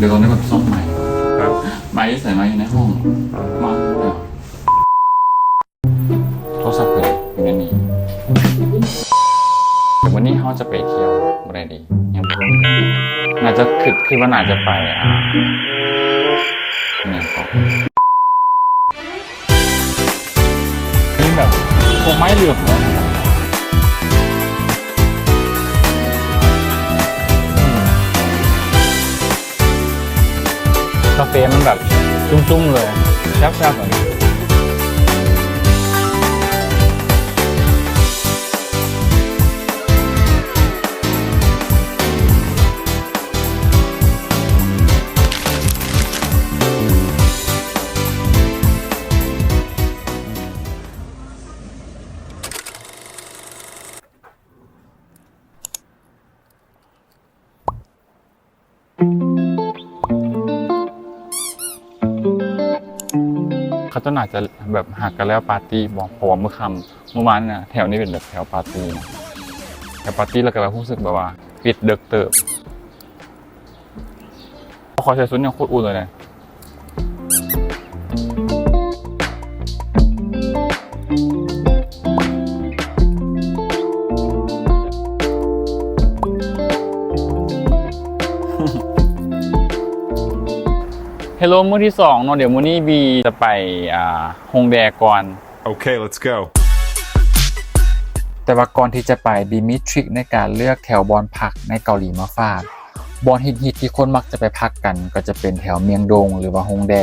ດຽວຕອນນີ້ແບບຊອກໄມ ໄມຢູ່ໃສ? ໄມຢູ່ໃນຫ້ອງ ມາແລ້ວ. ໂທລະສັບເພິ່ນຢູ່ໃນນີ້. ດຽວມື້ນີ້ເຮົາຈະໄປທ່ຽວບ່ອນໃດດີ? ຍັງບໍ່ຮູ້ ໜ້າຈະ ຄິດ ຄິດວ່າໜ້າຈະໄປ ອ່າ ອີ່ຫຍັງເກາະ ມີແບບພວກໄມ້ເຫຼືອງ ອືມ ກາເຟມັນແບບຊຸ່ມໆເລີຍ ແຊບໆເລີຍ. ເຂົາເຈົ້າໜ້າຈະແບບຫາກະແລ້ວປາຕີ້ບໍ ເພາະວ່າມື້ຄ່ຳ ມື້ວານນີ້ນະ ແຖວນີ້ເປັນແບບແຖວປາຕີ້ນະ ແຖວປາຕີ້ ແລ້ວກະແບບຮູ້ສຶກແບບວ່າປິດເດິກເຕີບ. ຂ້ອຍໃສ່ຊຸດນີ້ໂຄດອຸ່ນເລີຍນະ. ເຮລໂລ ມື້ທີສອງເນາະ, ດຽວມື້ນີ້ບີຈະໄປ ອ່າ ຮົງແດກ່ອນ. Okay, let's go. ແຕ່ວ່າກ່ອນທີ່ຈະໄປ ບີມີທຣິກໃນການເລືອກແຖວບ່ອນພັກໃນເກົາຫຼີມາຝາກ. ບ່ອນຮິດໆທີ່ຄົນມັກຈະໄປພັກກັນກໍຈະເປັນແຖວມຽງດົງ ຫຼືວ່າຮົງແດ.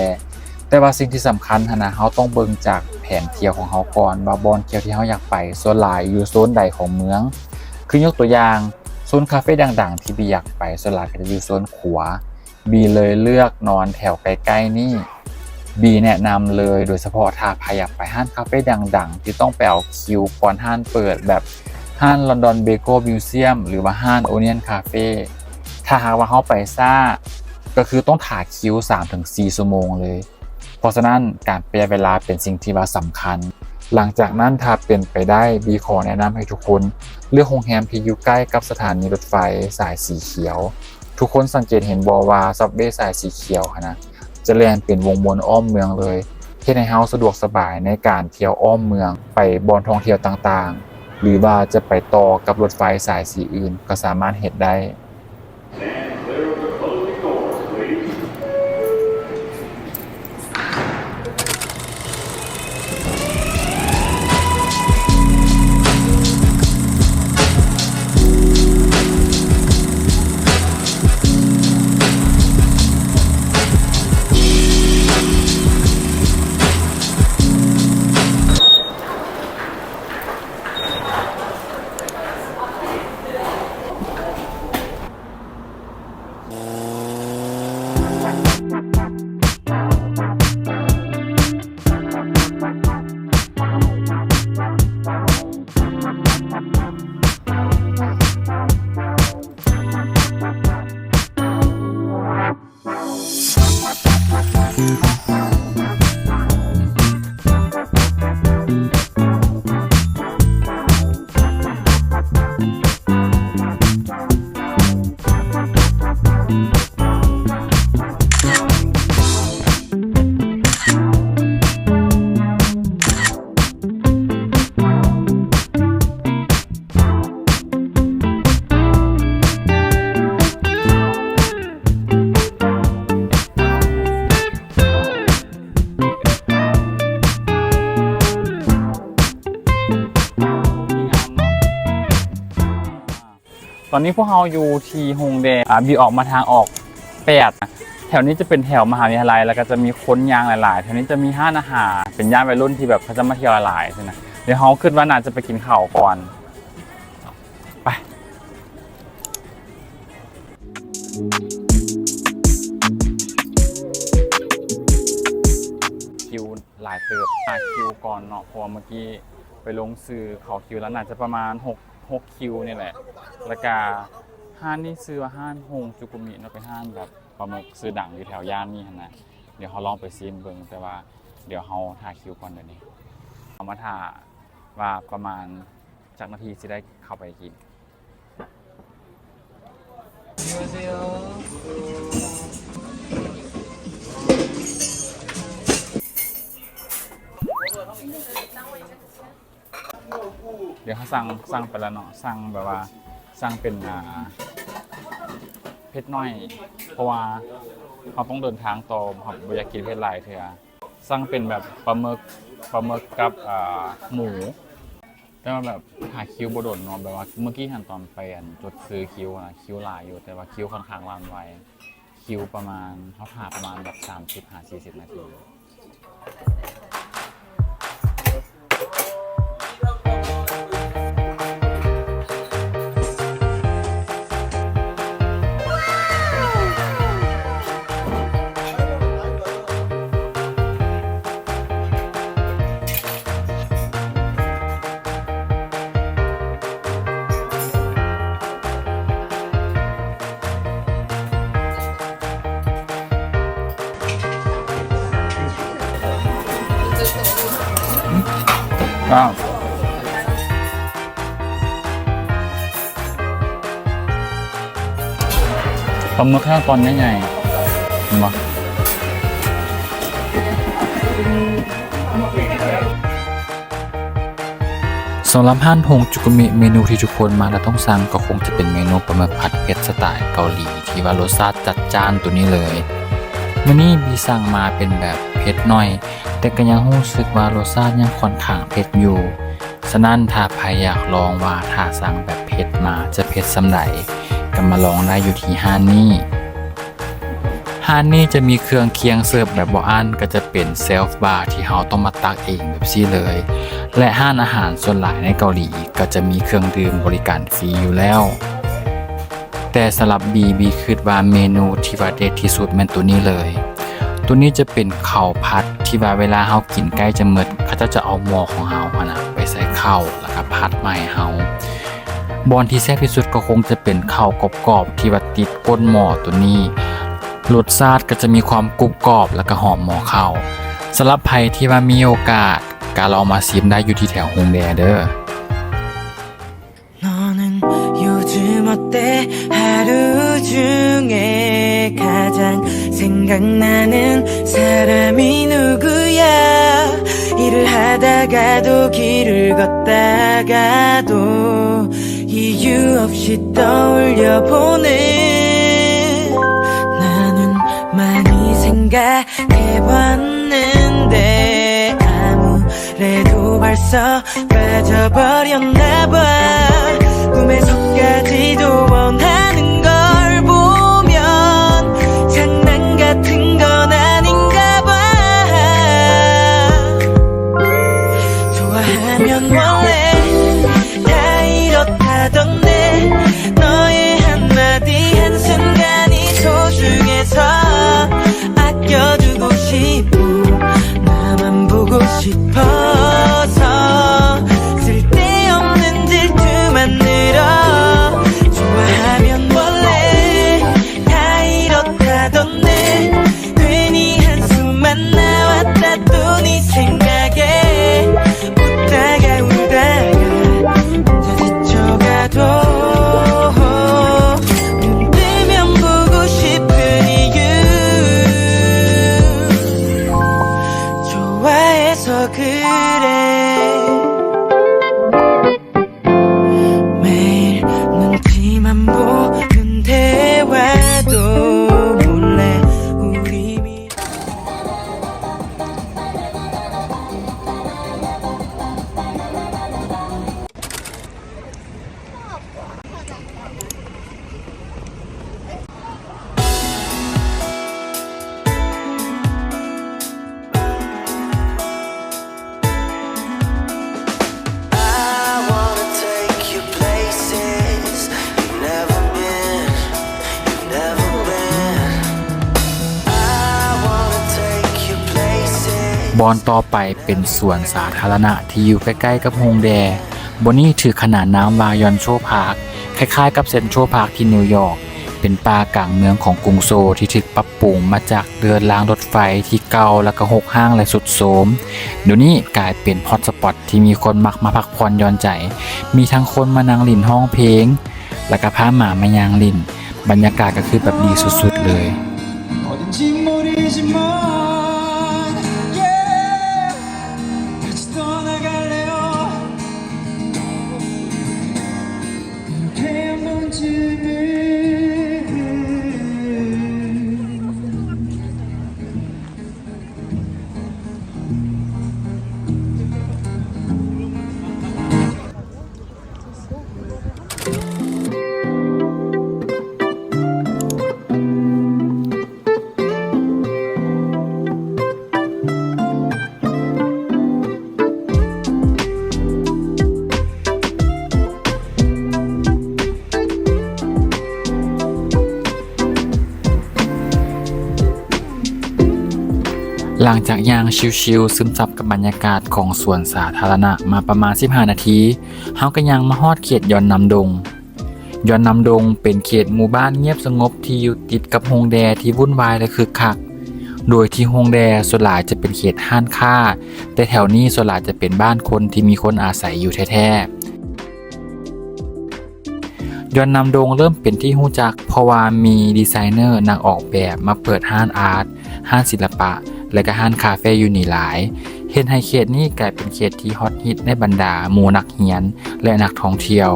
ແຕ່ວ່າສິ່ງທີ່ສຳຄັນຫັ້ນນະ ເຮົາຕ້ອງເບິ່ງຈາກແຜນທ່ຽວຂອງເຮົາກ່ອນວ່າບ່ອນທ່ຽວທີ່ເຮົາຢາກໄປສ່ວນຫຼາຍຢູ່ໂຊນໃດຂອງເມືອງ. ຄືຍົກຕົວຢ່າງ ໂຊນຄາເຟດັງໆທີ່ບີຢາກໄປສ່ວນຫຼາຍກໍຈະຢູ່ໂຊນຂວາ. ບີເລີຍເລືອກນອນແຖວໃກ້ໆນີ້. ບີແນະນຳເລີຍ ໂດຍສະເພາະຖ້າໃຜຢາກໄປຮ້ານຄາເຟດັງໆທີ່ຕ້ອງໄປເອົາຄິວກ່ອນຮ້ານເປີດ ແບບຮ້ານ London Bagel Museum ຫຼືວ່າຮ້ານ Onion Cafe. ຖ້າຫາກວ່າເຮົາໄປຊ້າ ກໍຄືຕ້ອງຖ້າຄິວສາມເຖິງສີ່ຊົ່ວໂມງເລີຍ. ເພາະສະນັ້ນ ການປະຢັດເວລາເປັນສິ່ງທີ່ວ່າສຳຄັນ. ຫຼັງຈາກນັ້ນ ຖ້າເປັນໄປໄດ້ ບີຂໍແນະນຳໃຫ້ທຸກຄົນເລືອກໂຮງແຮມທີ່ຢູ່ໃກ້ກັບສະຖານີລົດໄຟສາຍສີຂຽວ. ທຸກຄົນສັງເກດເຫັນບໍ່ວ່າ Subway ສາຍສີຂຽວຫັ້ນນະ ຈະແລ່ນເປັນວົງວົນອ້ອມເມືອງເລີຍ, ເຮັດໃຫ້ເຮົາສະດວກສະບາຍໃນການທ່ຽວອ້ອມເມືອງ ໄປບ່ອນທ່ອງທ່ຽວຕ່າງໆ ຫຼືວ່າຈະໄປຕໍ່ກັບລົດໄຟສາຍສີອື່ນກໍສາມາດເຮັດໄດ້. ຕອນນີ້ພວກເຮົາຢູ່ທີ່ຮົງແດ ອ່າ ບີອອກມາທາງອອກແປດ. ແຖວນີ້ຈະເປັນແຖວມະຫາວິທະຍາໄລ ແລ້ວກໍຈະມີຄົນຍ່າງຫຼາຍໆ. ແຖວນີ້ຈະມີຮ້ານອາຫານ ເປັນຍ່ານໄວລຸ້ນທີ່ແບບເຂົາຈະມາທ່ຽວຫຼາຍໆ ຊີ້ນະ. ດຽວເຮົາຄິດວ່າໜ້າຈະໄປກິນເຂົ້າກ່ອນ. ໄປ. ຄິວຫຼາຍເຕີບ ຫ້າຄິວກ່ອນເນາະ ເພາະວ່າເມື່ອກີ້ໄປລົງຊື່ເຂົ້າຄິວແລ້ວ ໜ້າຈະປະມານຫົກ ຫົກຄິວນີ້ແຫຼະ. ແລ້ວກະຮ້ານນີ້ຊື່ວ່າຮ້ານຮົງຈູກຸມິເນາະ ເປັນຮ້ານແບບປາໝຶກຊື່ດັງຢູ່ແຖວຍ່ານນີ້ຫັ້ນນະ. ດຽວເຮົາລອງໄປຊີມເບິ່ງ ແຕ່ວ່າດຽວເຮົາຖ້າຄິວກ່ອນ. ດຽວນີ້ເຮົາມາຖ້າວ່າປະມານ ຈັກນາທີຊິໄດ້ເຂົ້າໄປກິນ. 안녕하세요. ດຽວເຮົາສັ່ງ ສັ່ງໄປແລ້ວເນາະ ສັ່ງແບບວ່າ ສັ່ງເປັນ ອ່າ ເຜັດໜ້ອຍ ເພາະວ່າເຮົາຕ້ອງເດີນທາງຕໍ່ ເຮົາບໍ່ຢາກກິນເຜັດຫຼາຍເທື່ອ. ສັ່ງເປັນແບບປາໝຶກ ປາໝຶກກັບ ອ່າ ໝູ ແຕ່ວ່າແບບຖ້າຄິວບໍ່ດົນເນາະ ແບບວ່າເມື່ອກີ້ຫັ້ນຕອນໄປ ອັນ ຈົດຊື່ຄິວນະ ຄິວຫຼາຍຢູ່ ແຕ່ວ່າຄິວຂ້ອນຂ້າງລັນໄວ ຄິວປະມານ ເຮົາຖ້າປະມານແບບສາມສິບຫາສີ່ສິບນາທີ. ອ້າວ ປາໝຶກແຫ້ງຕອນໃຫຍ່ໆ ເຫັນບໍ່? ສຳລັບຮ້ານຮົງຈູກຸມິ ເມນູທີ່ທຸກຄົນມາແລ້ວຕ້ອງສັ່ງກໍຄົງຈະເປັນເມນູປາໝຶກຜັດເຜັດສະໄຕເກົາຫຼີ ທີ່ວ່າລົດຊາດຈັດຈ້ານໂຕນີ້ເລີຍ. ມື້ນີ້ບີສັ່ງມາເປັນແບບເຜັດໜ້ອຍ ແຕ່ກໍຍັງຮູ້ສຶກວ່າລົດຊາດຍັງຂ້ອນຂ້າງເຜັດຢູ່. ສະນັ້ນຖ້າໃຜຢາກລອງວ່າຖ້າສັ່ງແບບເຜັດມາຈະເຜັດສ່ຳໃດ ກໍມາລອງໄດ້ຢູ່ທີ່ຮ້ານນີ້. ຮ້ານນີ້ຈະມີເຄື່ອງຄຽງເສີບແບບບໍ່ອັ້ນ ກໍຈະເປັນ self bar ທີ່ເຮົາຕ້ອງມາຕັກເອງແບບຊີ້ເລີຍ ແລະ ຮ້ານອາຫານສ່ວນຫຼາຍໃນເກົາຫຼີກໍຈະມີເຄື່ອງດື່ມບໍລິການຟຣີຢູ່ແລ້ວ. ແຕ່ສຳລັບບີ ບີຄິດວ່າເມນູທີ່ວ່າເດັດທີ່ສຸດແມ່ນໂຕນີ້ເລີຍ. ໂຕນີ້ຈະເປັນເຂົ້າຜັດທີ່ວ່າເວລາເຮົາກິນໃກ້ຈະໝົດ ເຂົາເຈົ້າຈະເອົາໝໍ້ຂອງເຮົາຫັ້ນນະໄປໃສ່ເຂົ້າ ແລ້ວກໍຜັດມາໃຫ້ເຮົາ. ບ່ອນທີ່ແຊບທີ່ສຸດກໍຄົງຈະເປັນເຂົ້າກອບໆ ທີ່ວ່າຕິດກົ້ນໝໍ້ໂຕນີ້ ລົດຊາດກໍຈະມີຄວາມກຸບກອບ ແລ້ວກໍຫອມໝໍ້ເຂົ້າ. ສຳລັບໃຜທີ່ວ່າມີໂອກາດ ກໍລອງມາຊິມໄດ້ຢູ່ທີ່ແຖວຮົງແດເດີ. 너는 요즘 어때? 하루 중에 가장 생각나는 사람이 누구야? 일을 하다가도 길을 걷다가도 이유 없이 떠올려 보는 나는 많이 생각해봤는데 아무래도 벌써 빠져버렸나 봐. 꿈에서까지도 원하는 걸 보면 장난 같은 건 아닌가 봐. 좋아하면 원래 다 이렇다던데 너의 한마디 한순간이 소중해서 아껴두고 싶어. 나만 보고 싶어서 쓸데없는 질투만 늘어. 좋아하면 원래 다 이렇다던데 괜히 한숨만 나왔다 또 네 생각에 웃다가 울다가 혼자 지쳐가도 눈 뜨면 보고 싶은 이유 좋아해서 그래. 매일 눈치만 보는 대화도 몰래 우리 미- ບ່ອນຕໍ່ໄປເປັນສວນສາທາລະນະທີ່ຢູ່ໃກ້ໆກັບຮົງແດ. ບ່ອນນີ້ຖືກຂນານນາມວ່າ Yonsho Park ຄ້າຍໆກັບ Central Park ທີ່ນິວຢອກ. ເປັນປ່າກາງເມືອງຂອງກຸງໂຊ ທີ່ຖືກປັບປຸງມາຈາກເດີ່ນລາງລົດໄຟທີ່ເກົ່າ ແລ້ວກໍຮົກຮ້າງ ແລະ ຊຸດໂຊມ. ດຽວນີ້ກາຍເປັນ hot spot ທີ່ມີຄົນມັກມາພັກຜ່ອນຢ່ອນໃຈ, ມີທັງຄົນມານັ່ງຫຼິ້ນຮ້ອງເພງ ແລ້ວກໍພາໝາມາຍ່າງຫຼິ້ນ. ບັນຍາກາດກໍຄືແບບດີສຸດໆເລີຍ. 어딘지 모르지만 yeah 같이 떠나갈래요. ຫຼັງຈາກຍ່າງຊິວໆ ຊຶມຊັບກັບບັນຍາກາດຂອງສວນສາທາລະນະມາປະມານສິບຫ້ານາທີ, ເຮົາກໍຍ່າງມາຮອດເຂດຢອນນຳດົງ. ຢອນນຳດົງເປັນເຂດໝູ່ບ້ານງຽບສະຫງົບທີ່ຢູ່ຕິດກັບຮົງແດທີ່ວຸ່ນວາຍ ແລະ ຄຶກຄັກ, ໂດຍທີ່ຮົງແດສ່ວນຫຼາຍຈະເປັນເຂດຮ້ານຄ້າ, ແຕ່ແຖວນີ້ສ່ວນຫຼາຍຈະເປັນບ້ານຄົນທີ່ມີຄົນອາໄສຢູ່ແທ້ໆ. ຢອນນຳດົງເລີ່ມເປັນທີ່ຮູ້ຈັກ ເພາະວ່າມີດີໄຊເນີນັກອອກແບບມາເປີດຮ້ານອາດ, ຮ້ານສິລະປະ ແລະ ກະຮ້ານຄາເຟຢູ່ນີ້ຫຼາຍ, ເຮັດໃຫ້ເຂດນີ້ກາຍເປັນເຂດທີ່ຮອດຮິດໃນບັນດາໝູ່ນັກຮຽນ ແລະ ນັກທ່ອງທ່ຽວ.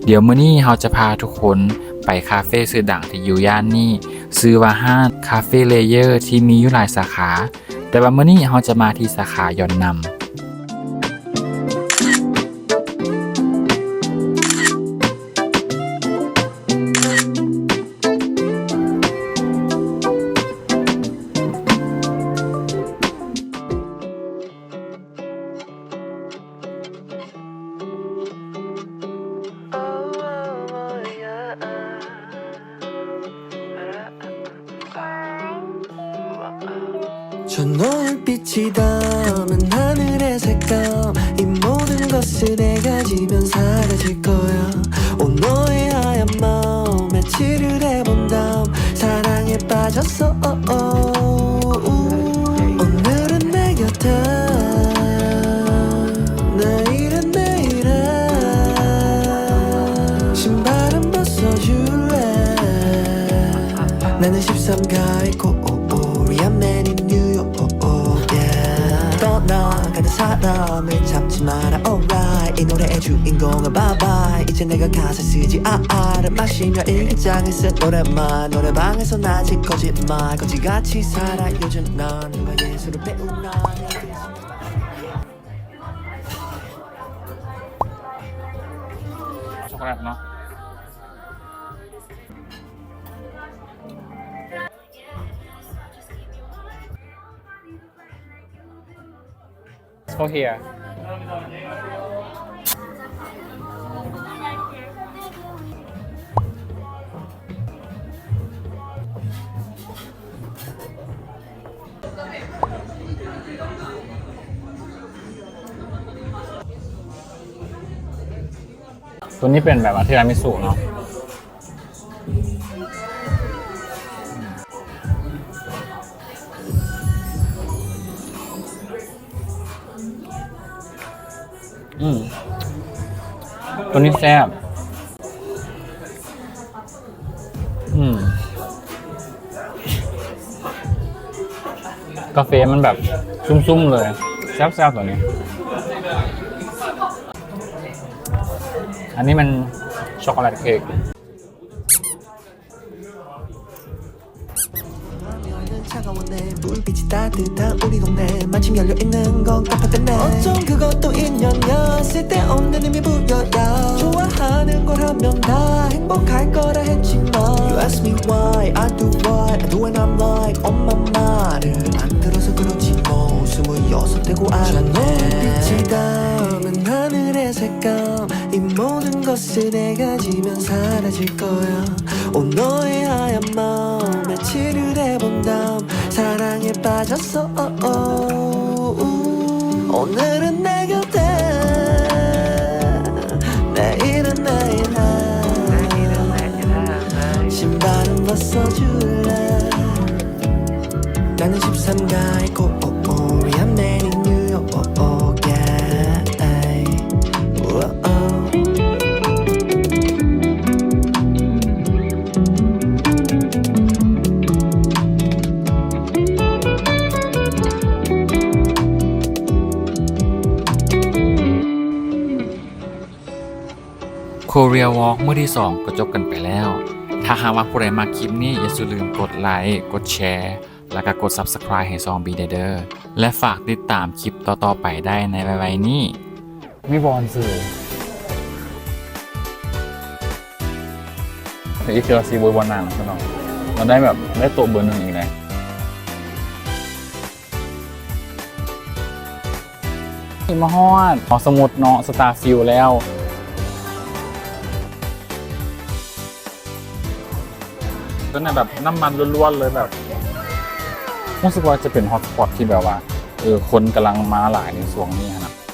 ດຽວມື້ນີ້ເຮົາຈະພາທຸກຄົນໄປຄາເຟຊື່ດັງທີ່ຢູ່ຍ່ານນີ້, ຊື່ວ່າຮ້ານ Cafe Layer ທີ່ມີຢູ່ຫຼາຍສາຂາ, ແຕ່ວ່າມື້ນີ້ເຮົາຈະມາທີ່ສາຂາຢອນນຳ. For here. ຕົວນີ້ເປັນແບບວ່າທີຣາມິສຸເນາະ. ອືມ ຕົວນີ້ແຊບ. ອືມ ກາເຟມັນແບບຊຸ່ມໆເລີຍ, ແຊບໆຕົວນີ້. ອັນນີ້ມັນຊັອກໂກແລັດເຄັກ. Korea Walk ມື້ທີສອງກໍຈົບກັນໄປແລ້ວ. ຖ້າຫາກວ່າຜູ້ໃດມັກຄລິບນີ້, ຢ່າສູ່ລືມກົດໄລ, ກົດແຊ ແລ້ວກໍກົດ Subscribe ໃຫ້ຊ່ອງບີແດ່ເດີ ແລະ ຝາກຕິດຕາມຄລິບຕໍ່ໆໄປໄດ້ໃນໄວໆນີ້. ມີບ່ອນຊື່ ອີກເທື່ອຊິບໍ່ບ່ອນນາງພີ່ນ້ອງ, ມາໄດ້ແບບໄດ້ໂຕະເບີໜຶ່ງອີກແລ້ວ. ນີ້ມາຮອດຫໍສະໝຸດເນາະ Starfield ແລ້ວ. ຕົວນີ້ແບບນ້ຳມັນລ້ວນໆເລີຍ ແບບ ຮູ້ສຶກວ່າຈະເປັນ hotspot ທີ່ແບບວ່າ ເອີ ຄົນກຳລັງມາຫຼາຍໃນຊ່ວງນີ້ຫັ້ນນະ.